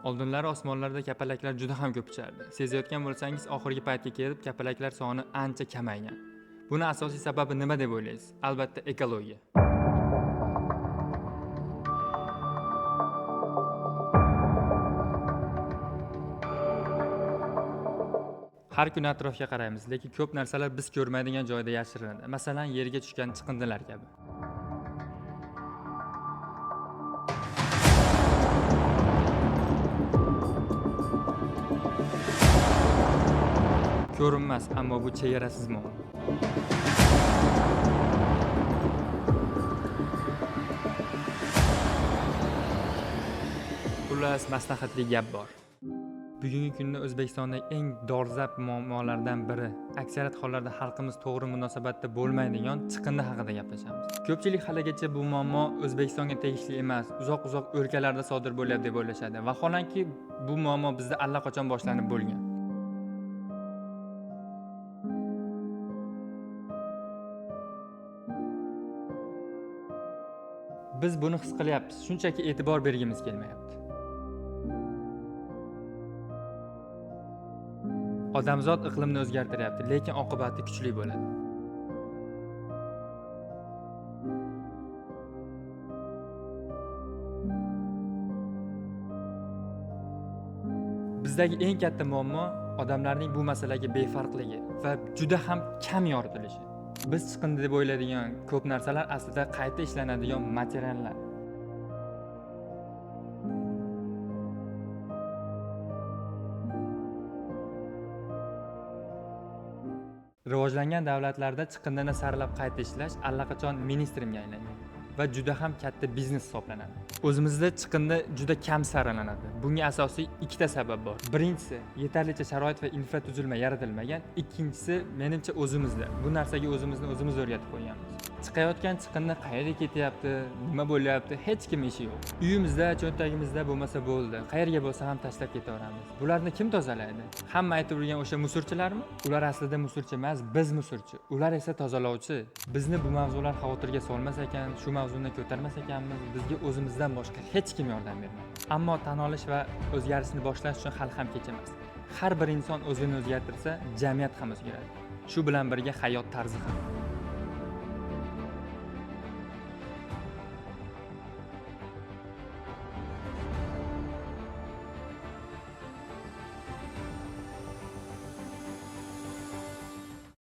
Oldinlari osmonlarda kapalaklar juda ham ko'p uchardi. Sezayotgan bo'lsangiz, oxirgi paytga kelib kapalaklar soni ancha kamaygan. Buni asosiy sababi nima deb o'ylaysiz? Albatta, ekologiya. Har kuni atrofga qaraymiz, lekin ko'p narsalar biz ko'rmaydigan joyda yashirinadi. Masalan, yerga tushgan chiqindilar kabi. Ko'rinmas, ammo bu chegarasiz muammo. Xullas, maslahatli gap bor. Bugungi kunda O'zbekistondagi eng dolzarb muammolardan biri, aksariyat hollarda xalqimiz to'g'ri munosabatda bo'lmaydigan chiqindi haqida gaplashamiz. Ko'pchilik haligacha bu muammo O'zbekistonga tegishli emas, uzoq-uzoq o'lkalarda sodir bo'lyapti deb o'ylashadi. Vaholanki, bu muammo bizda allaqachon boshlanib bo'lgan. Biz buni his qilyapmiz, shunchaki e'tibor bergimiz kelmayapti. Odamzod iqlimni o'zgartiryapti, lekin oqibati kuchli bo'ladi. Bizdagi eng katta muammo odamlarning bu masalaga befarqligi va juda ham kam yoritilishi. Biz chiqindi deb o'ylaydigan ko'p narsalar aslida qayta ishlanadigan materiallar. Rivojlangan davlatlarda chiqindini saralab qayta ishlash allaqachon ministrimga aylangan va juda ham katta biznes hisoblanadi. O'zimizda chiqindi juda kam saralanadi. Bunga asosiy ikkita sabab bor. Birinchisi, yetarlicha sharoit va infratuzilma yaratilmagan. Ikkinchisi, menimcha o'zimizda. Bu narsaga o'zimizni o'zimiz o'rgatib qo'yganmiz. Chiqayotgan chiqindi qayerga ketyapti, nima bo'lyapti, hech kim ishi yo'q. Uyimizda, cho'ntagimizda bo'lmasa bo'ldi. Qayerga bo'lsa ham tashlab ketaveramiz. Bularni kim tozalaydi? Hamma aytib yurgan o'sha musurchilarmi? Ular aslida musurchi emas, biz musurchi. Ular esa tozalovchi. Bizni bu mavzular xavotirga solmas ekan, shu mavzuni ko'tarmas ekanmiz, bizga o'zimizdan boshqa hech kim yordam bermaydi. Ammo tan olish va o'zgarishni boshlash uchun hali ham kech emas. Har bir inson o'zini o'zgartirsa, jamiyat ham o'zgaradi. Shu bilan birga hayot tarzi ham.